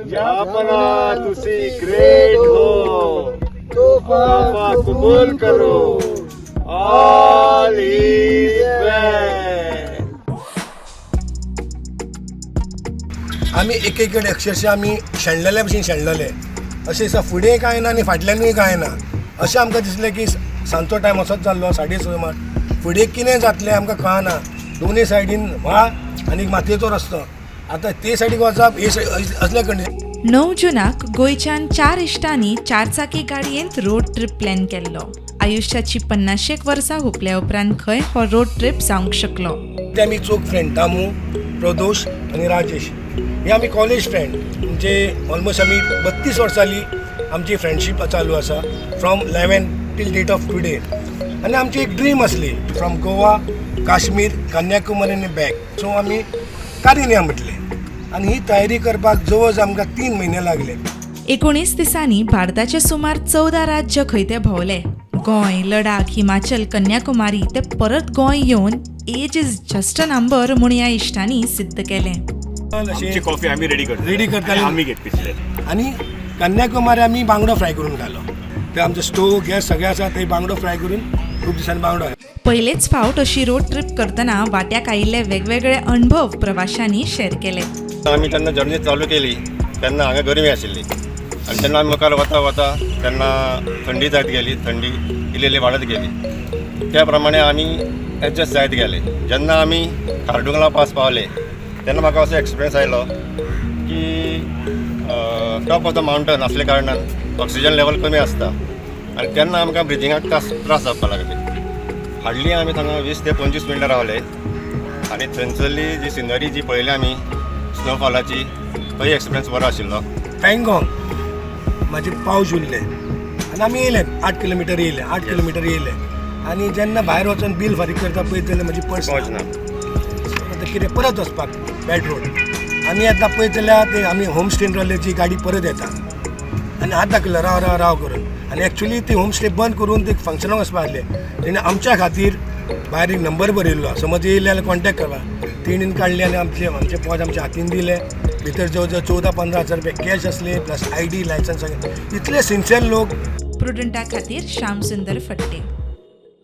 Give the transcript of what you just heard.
जहाँपनाह, तुसी ग्रेट हो, तोहफा कबूल करो। All is well. आमी एकेकडे अक्षरशः आमी शेणलेल्या भशेन शेणलेले अशें दिसता. फुडें कांय ना आनी फाटल्यानूय कांय ना अशें आमकां दिसलें की सांजचो टायम असोच जाल्लो, 6:30 सुमार. फुडें कितें जातलें आमकां कळना. दोनूय सायडीन व्हाळ आनी मातयेचो रस्तो. आतां ते सायडीक वचप हे असले कंडिशन. 9 जुनाक गोंयच्यान चार इश्टांनी चारचाकी गाडयेंत रोड ट्रीप प्लॅन केल्लो. आयुश्याची पन्नाशेक वर्सां हुपल्या उपरांत खंय हो रोड ट्रीप जावंक शकलो. ते आमी चौग फ्रेंड, दामू, प्रदोष आनी राजेश, हे आमी कॉलेज फ्रेंड. म्हणजे ऑलमोस्ट आमी 32 वर्सां जाली आमची फ्रेंडशीप चालू आसा, from 11 till date of today. आनी आमची एक ड्रीम आसली, फ्रॉम गोवा काश्मीर, कन्याकुमारी आनी बॅक. सो आमी कारीन या म्हटलें आनी ही तयारी करपाक जवळ जवळ आमकां 3 म्हयने लागले. 19 दिसांनी भारताचे सुमार 14 राज्य खंय ते भोंवले. गोंय, लडाख, हिमाचल, कन्याकुमारी ते परत गोंय येवन age is just a number म्हूण ह्या इश्टांनी सिद्ध केलें. आमची कॉफी आम्ही रेडी करतो. रेडी करताले. आम्ही घेत पितले. आनी कन्याकुमारी आमी बांगडो फ्राय करून खालो. ते आमचो स्टोव, गॅस सगळें आसा, ते बांगडो फ्राय करून खूब दिसांनी बांगडो. पयलेच फावट अशी रोड ट्रीप करतना वाट्याक आयिल्ले वेगवेगळे अणभव प्रवाशांनी शेअर केले. आमी तेन्ना जर्नी चालू केली तेन्ना हांगा गरमी आशिल्ली आनी तेन्ना आमी मुखार वता वता तेन्ना थंडी जायत गेली. थंडी इल्ली इल्ली वाडत गेली. त्या प्रमाणे आमी एडजस्ट जायत गेले. जेन्ना आमी खारडुंगला पास पावले तेन्ना म्हाका असो एक्सपिरियन्स आयलो की टॉप ऑफ the mountain आसल्या कारणान ऑक्सिजन लेवल कमी आसता आनी तेन्ना आमकां ब्रिदिंगाक त्रास त्रास जावपाक लागले. हाडली आमी थंगा 20 ते 25 मिनटां रावले आनी थंयसरली जी सिनरी जी पळयली आमी स्नोफॉलाची, तोय एक्सपिरियन्स बरो आशिल्लो. पँगॉंग म्हाजे पावस उरले आनी आमी येयले, 8 किलोमिटर येयले, 8 किलोमिटर येयले आनी जेन्ना भायर वचोन बील फारीक करता पळयत जाल्यार म्हजी पर्स पहुंच ना. आतां कितें, परत वचपाक बॅड रोड. आमी आतां पळयत जाल्यार ते आमी होम स्टेन रावले जी गाडी परत येता आनी हात दाखयलो, राव राव राव करून. आनी एक्चुली ती होम स्टे बंद करून ते फंक्शनाक वचपा आसले. तेणी आमच्या खातीर भायर एक नंबर बरयल्लो, समज येयले जाल्यार कॉन्टेक्ट करपाक. तेणीन काडले आनी आमचे आमचे पोज आमच्या हातीन दिले. भितर जवळ जवळ 14-15 हजार रुपया कॅश आसले, प्लस आयडी, लायसन्स सगळें. इतले सिन्सियर लोक. प्रुडंटा खातीर श्याम सुंदर फट्टे.